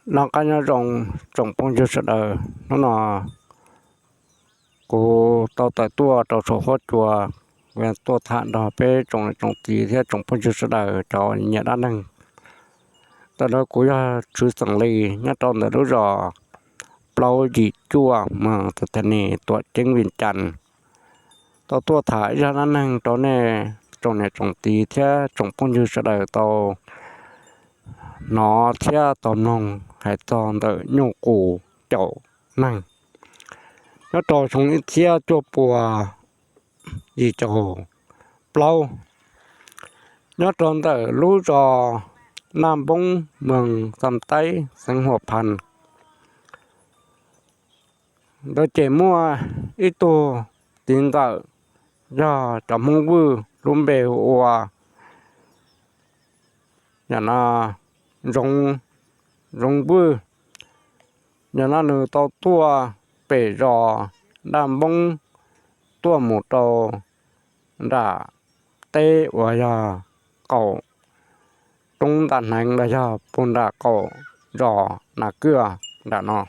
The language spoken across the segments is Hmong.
Noj qab nyob zoo tsoom phooj ywg sawv daws, hnub no kuv tau tawm tuaj rau saum huab cua, tuaj tham nrog peb tsoom niam tsoom txiv thiab tsoom phooj ywg sawv daws cov nyiam dab neeg. Ntawm no kuv yog Tswv Xeem Lis nyob rau ntawm lub zos plaub yim cuaj, moos Thav Thas Nis, tuam ceeb Vias Cas, tau tuaj tham ib zaj dab neeg rau nej tsoom niam tsoom txiv thiab tsoom phooj ywg sawv daws tau hnov thiab tau mloog hais txog ntawm nyuj qus caum neeg nyob rau xyoo ib txhiab cuaj puas yim caum plaub, nyob rau ntawm lub zos Naj Npoob, moos Xam Taib, xeev Huam Phas. Ntawd ces muaj ib tug txiv ntxawm yog cov Hmoob Vwj, lub npe hu ua, yog no, Zoov, Zoov Vwj. Yog no nws tau tuaj pem zos Naj Npoob tuaj mus rau nram teb uas yog qaum roob Ntaj Hneev los yog puag nram qaum zos Nas Kwj nram no.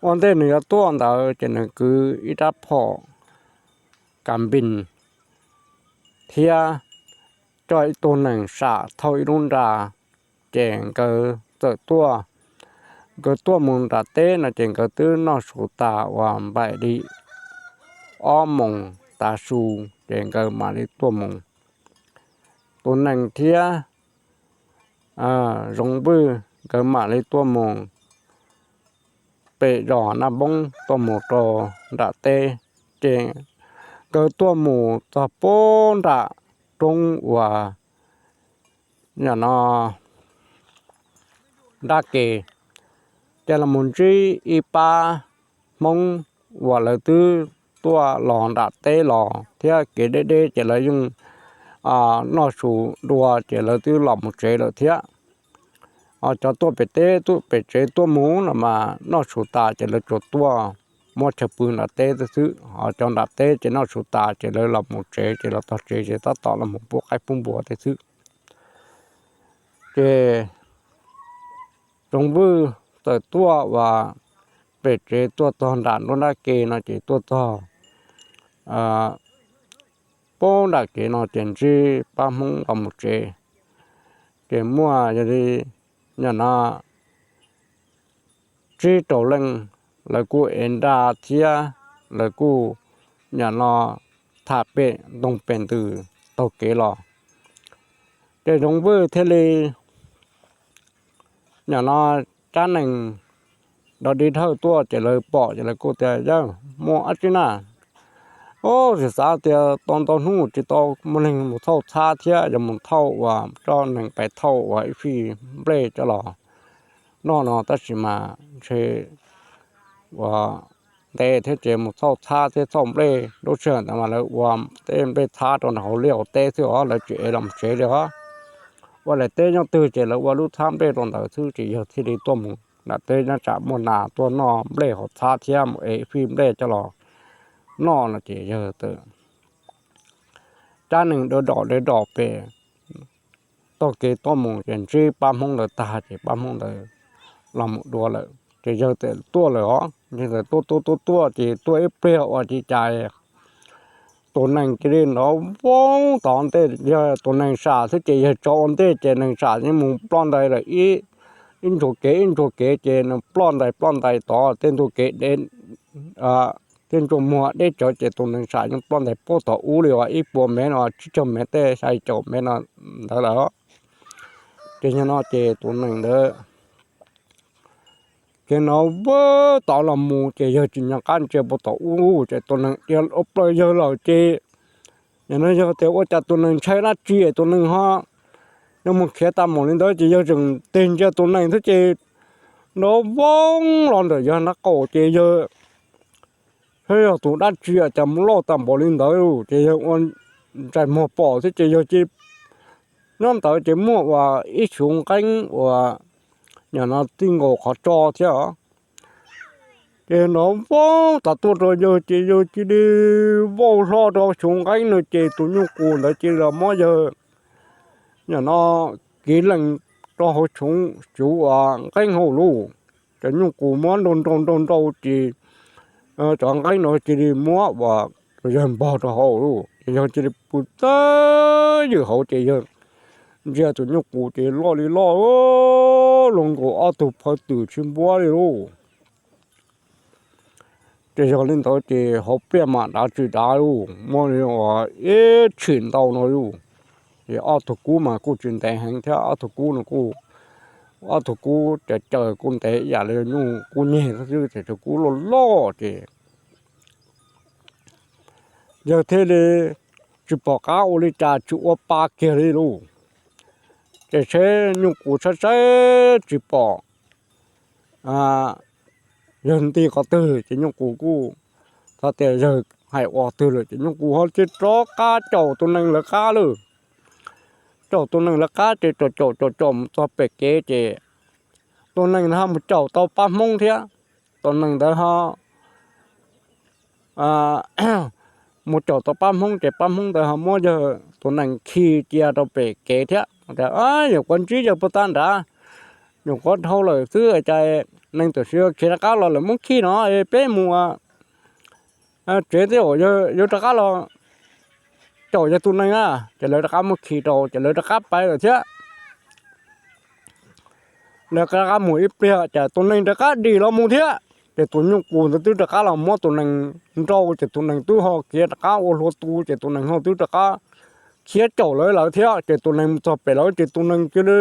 Ua ntej nws yuav tuaj ntawd ces nws kwv ib rab phom kas npis thiab coj ib tug nees sam thauj ib lub nra, ces nkawd txawm tuaj. Nkawd tuaj mus nram teb no ces nkawd twb noj su tas uas npaum li ob moos tav su, ces nkawd mam li tuaj mus. Tus nees thiab Zoov Vwj nkawd mam li tuaj mus pem zos Naj Npoob tuaj mus rau nram teb, ces nkawd tuaj mus txog puag nram roob uas, yog no, Nrab Ke, ces los mus ntsib ib pab Hmoob uas lawv twb tuaj los nram teb los thiab, kev deb deb ces lawv yeej noj su dua ces lawv twb los mus tsev lawm thiab. Cov tuaj pem teb, tuaj pem tsev tuaj mus no mas noj su tas ces lawv tsuas tuaj muab chaw pw nram teb xwb. Cov nram teb ces noj su tas ces lawv los mus tsev, ces los txog tsev ces tab tom los mus pub qaib pub npua tej xwb. Ces Zoov Vwj txawm tuaj uas pem tsev tuaj txog nram nruab nrab ke no ces tuaj txog pem nram kev no ces ntsib pab Hmoob los mus tsev, ces muaj yog li, yog no, tsib rau leej, lawv kuj ev nra thiab lawv kuj, yog no, tham pem ntoo pem ntws taug kev los. Ces Zoov Vwj thiaj li, yog no, cab nees dov dig dhawj tuaj ces lawv pom ces lawv kuj tias, Yawg, muaj dab tsi na? Ub, tsis xav tias tau ntau hnub tsis tau muaj neeg mus thauj txhab thiab, yog mus thauj uas coj nees pais thauj uas ib fij nplej coj los noj no, tab sis mas ntshe uas ntev thiab ces mus thauj txhab thiab thauj nplej, lub sij hawm ntawd mas lawv ua tej nplej txhab rau nram hauv liaj hauv teb xwb os, lawv tsis ev los tsev li os. Ua daim teb nyob twg ces lawv ua lub txhab nplej rau ntawd xwb, ces yawg thiaj li tuaj mus nram teb nyob tsam muaj nas tuaj noj nplej hauv txhab thiab mus ev fij nplej coj los noj no ces yawg cab nees dov dom dov dom pem taug kev tuaj mus ces ntsib pab Hmoob ntawd tag ces pab Hmoob ntawd los mus dua lawm ces yawg txawm tuaj lawm os. Yawg txawm tuaj tuaj tuaj tuaj ces tuaj ib pliag ua li cas tus nees cia li nrov voob tom ntej, yog tus nees sam xwb ces yawg tso ua ntej ces nees sam yeej mus ploj ntais lawm ib ntsuag kev ib ntsuag kev ces nws ploj ntais ploj ntais tod tej ntug kev, tej ntsuag muag deb tsawv ces tus nees sam yeej ploj ntais puag tom ub li uas ib puas mev no, tsib caug mev tej xya caum mev no ntawd lawm. Ces yog no ces tus nees ntawd ces nrov voob tod los mus ces yawg tsis nco qab ntsia puag tom ub ces tus nees dhia plaws yawg lawm ces, yog no yawg tias ua cas tus nees ntshai dab tsi es tus nees ho yuav mus khiav tag npaum li ntawd ces yawg tseem tig ntsia tus nees xwb ces nrov voob los ntawm yawg nraub qaum ces yawg, yog tus dab tsi cas mus loj tag npaum li ntawd ces yawg ua ntsais muag pom xwb ces yawg cia nyob ntawd ces muaj uas ib xyuv nqeeb uas, yog no, txij nkaus qhov tso thiab os. Ces nrov voob tas tuaj rau yawg ces yawg cia li vau hlo rau xyuv nqeeb no ces tus nyuj qus ntawd cia li los muab yawg, yog no, kiv lees rau hauv tsob uas nqeeb hauv lauj. Ces nyuj qus muab nrau nrau nrau nrau ces cov nqeeb no cia li muab uas yawg npog rau hauv lauj. Ces yawg cia li pw txawj ywm hauv ces yawg ntsia tus nyuj qus ces loj li loj, luaj nkaus ob tug phawv twm tsis npuab li lauj. Ces yog li ntawd ces hauv pliaj mam dav tsis dav lauj, muaj li uas ib tshim ntau no lauj. Ces ob tug kub mas kuj tsis ntev heev thiab, ob tug kub no kuj, ob tug kub caws caws kuj ntev ib yam li nyuj kub nyeg xwb, ces tus kub loj loj ces yawg thiaj li tsis pom qab ua li cas, tsis ua pa kiag li lauj. Ces seb nyuj qus saib saib tsis pom yawg nti qhov twg ces nyuj qus kuj, txhob tias yawg hais qhov twg lawm ces nyuj qus ho cia li rov qab caum tus nees lawv qab lauj. Caum tus nees lawv qab ces caum caum caum caum mus txog pem kev ces tus nees ntawd ho mus caum tau pab Hmoob thiab. Tus nees ntawd ho mus caum tau pab Hmoob ces pab Hmoob ntawd ho muab yawg tus nees khi cia rau pem kev thiab tias, Nyuam qhuav ntsib yawg puag ta nrad, nyuam qhuav dhau lawm xwb, cas nees tam sim khiav rov qab los lawm muab khi no, peb mus tsev thiab, yuav rov qab los caum yawg tus nees na. Ces lawv rov qab muab khi rau ces lawv rov qab pais lawm thiab. Lawv rov qab mus ib pliag ces tus nees rov qab dim los mus thiab. Ces tus nyuj qus ntawd twb rov qab los muab tus nees nrau ces tus nees twb ho khiav rov qab ua hlua tu ces tus nees ho twb rov qab khiav caum lawv lawm thiab. Ces tus nees mus txog pem lawv ces tus nees cia li,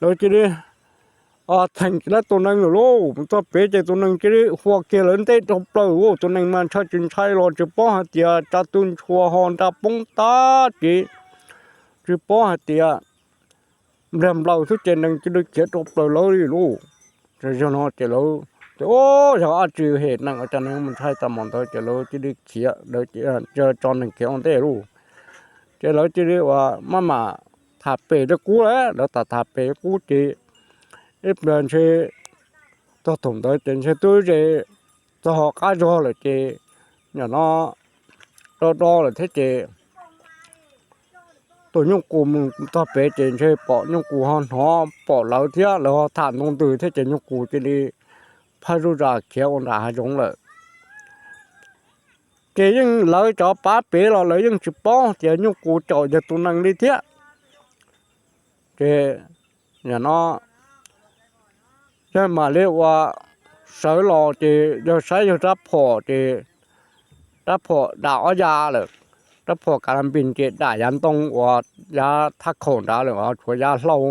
lawv cia li theem tsis tau tus nees lawm lauj. Mus txog pem ces tus nees cia li hua kiag lawv ntej rau plaws lauj. Tus nees mas ntshai tsis ntshai los tsis paub hais tias tsa tw ntshua ho nra poob tag ces tsis paub hais tias npliag nplaws xwb ces nees cia li khiav rau plaws lawv li lauj. Yog no ces lawv tias, Ub, yog dab tsi hem nees ua cas nees mus ntshai tas mus ntawd? Ces lawv cia li khiav, lawv tso nees khiav ua ntej lauj. Ces lawv cia li uas maj mam tham pem rau qub lawm, lawv tham tham pem qub ces ib pliag ntshe txog thaum ntawd ces ntshe twb ze txog qab zog lawm ces nim no do do lawm thiab ces tus nyuj qus mus txog pem ces ntshe pom nyuj qus ho hnov pom lawv thiab lawv ho tham ntoo ntws thiab ces nyuj qus cia li phaj zuj zas khiav ua nram hav zoov lawm. Ces yeej lawv cov pab pem los lawv yeej tsis paub tias nyuj qus caum yawg tus nees li thiab. Ces nim no yawg mam li uas sawv los ces yawg saib yawg rab phom ces rab phom dam ob ya lawm, rab phom ka la npis ces dam yav ntoo uas yav thaj khaum nrad lawm, tshuav yav hlau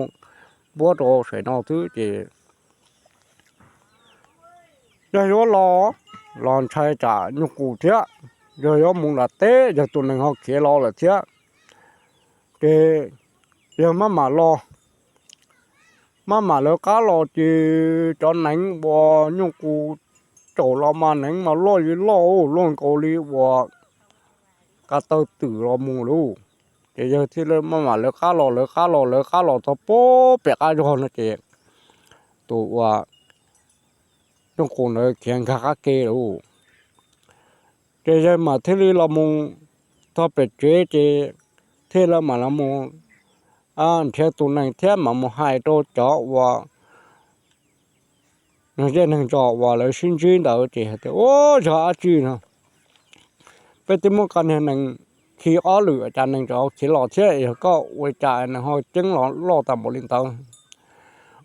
npuab rau saum no xwb ces yawg yuav los, los ntshai tsam nyuj qus thiab, yawg yuav mus nram teb yawg tus nees ho khiav los lawm thiab. Ces yawg maj mam los, maj mam lawv qab los ces cov nees uas nyuj qus caum los mas nees mas loj li loj, luaj nkaus li uas ka taw twm los mus lauj. Ces yawg thiaj li maj mam lawv qab los, lawv qab los, lawv qab los txog pem qab zog no ces tus uas nyuj qus ntawd khiav nkag qab ke lauj. Ces yawg mam thiaj li los mus txog pem tsev ces thiaj li mam los mus nrhiav tus nees thiab mam mus hais rau cov uas neeg zej neeg zos uas lawv sib ntsib ntawd ces hais tias, Ub, yog dab tsi no? Peb twb muab koj niag nees khi ob lwm cas nees tseem khiav los thiab, yog koj ua cas nees ho ceeb los loj tas npaum li ntawd?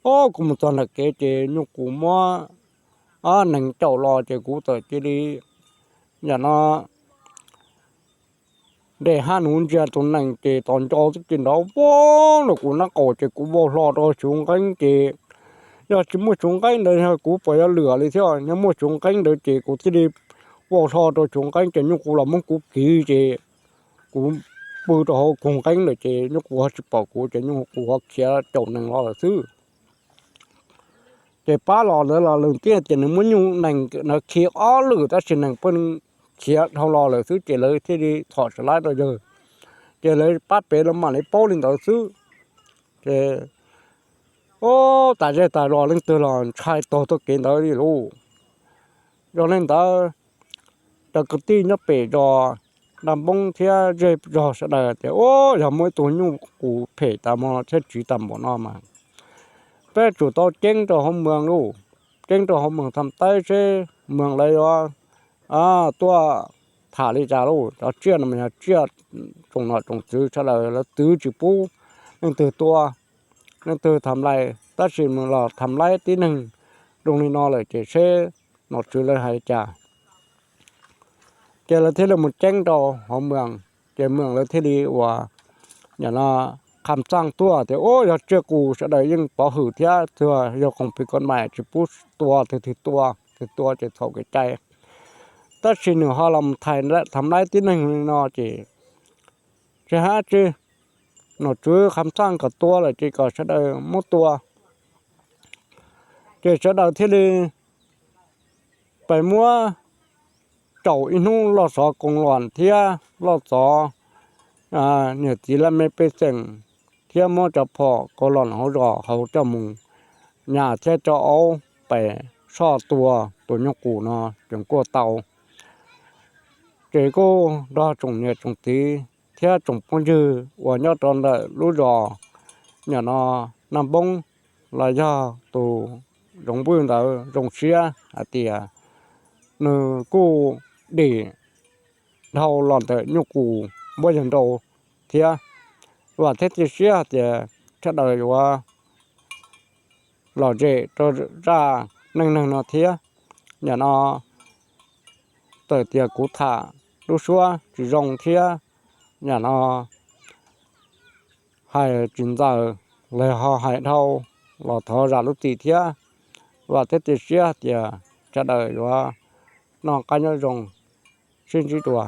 Ob, kuv mus txog nram kev ces nyuj qus muab nees caum los ces kuv txawm cia li, yam no, nres hab nuv ntsia tus nees ces tos nco xwb ces nrov vog rau kuv nraub qaum ces kuv vau hlo rau tsuv nqeeb ces yog tsis muaj tsuv nqeeb ntawd yog kuv puas yuav lwm li thiab. Yog muaj tsuv nqeeb ntawd ces kuv thiaj li vau hlo rau tsuv nqeeb ces nyuj qus los muab kuv kiv ces kuv pw rau hauv kuv nqeeb lawm ces nyuj qus ho tsis pom kuv ces nyuj qus ho khiav caum nees los lawm xwb. Ces pab los ntawd los lawv thiaj tias nws muab nyuj nees ntawd khi ob lwm tab sis nees pheej khiav dhau los lawm xwb ces lawv thiaj li thom tsis laib rau yawg. Ces lawv pab pem los mam li paub li ntawd xwb. Ces ub, tas zej tas zos leej twg los ntshai taug txoj kev ntawd li lauj. Yog li ntawd, cov kwv tij nyob pem zos Naj Npoob thiab zej zog sawv daws tias, Ub, yog muaj ib tug nyuj qus phem tas mo thiab tsiv tas npaum no mas Peb tsum tau ceeb rau hauv moos lauj, ceeb rau hauv moos tham teb seb moos lawv yuav tuaj tham li cas lauj. Cov tsiaj no mas yog tsiaj tsoom nom tsoom tswv sawv daws lawv twv tsis pub leej twg tua, leej twg tham laij, tab sis moos los tham laib tib neeg zoo li no lawm ces seb nom tswv lawv hais li cas. Ces lawv thiaj li mus ceeb rau hauv moos, ces moos lawv thiaj li uas nim no kham txaj tuaj tias, Ub, yog tsiaj qus sawv daws yeej pov hwm thiab, tsuas yog koom pis ko mais tsis pub tua, tus twg tua, tus tua ces txhaum kev cai. Tab sis nws ho los tham laib tib neeg li no ces tsis hais tseg, nom tswv kham txaj kom tua lawm ces kom sawv daws muab tua. Ces sawv daws thiaj li pes muab tsaum ib hnub loj xov koos los thiab loj xov niam txiv laj mej pej xeem thiab muab cov phom koos los hauv zos hauv coj mus nyas thiab coj aub pes soj tua tus nyuj qus no ces kuj tau. Ces kuj nrog tsoom niam tsoom txiv thiab tsoom phooj ywg uas nyob rau ntawm lub zos nim no Naj Npoob los yog tus zoov vwj ntawd zoo siab hais tias nws kuj dim dhau los ntawm nyuj qus npuab yawg nrau thiab. Vam thiab cia siab hais tias sawv daws yuav lom zem rau zaj neej neeg no thiab. Nim no txawm tias kuv tham lub suab tsis zoo thiab, nim no hais tsis ntxaws los ho hais dhau los thov zam lub txim thiab. Vam thiab cia siab tias sawv daws yuav noj qab nyob zoo, sib ntsib dua.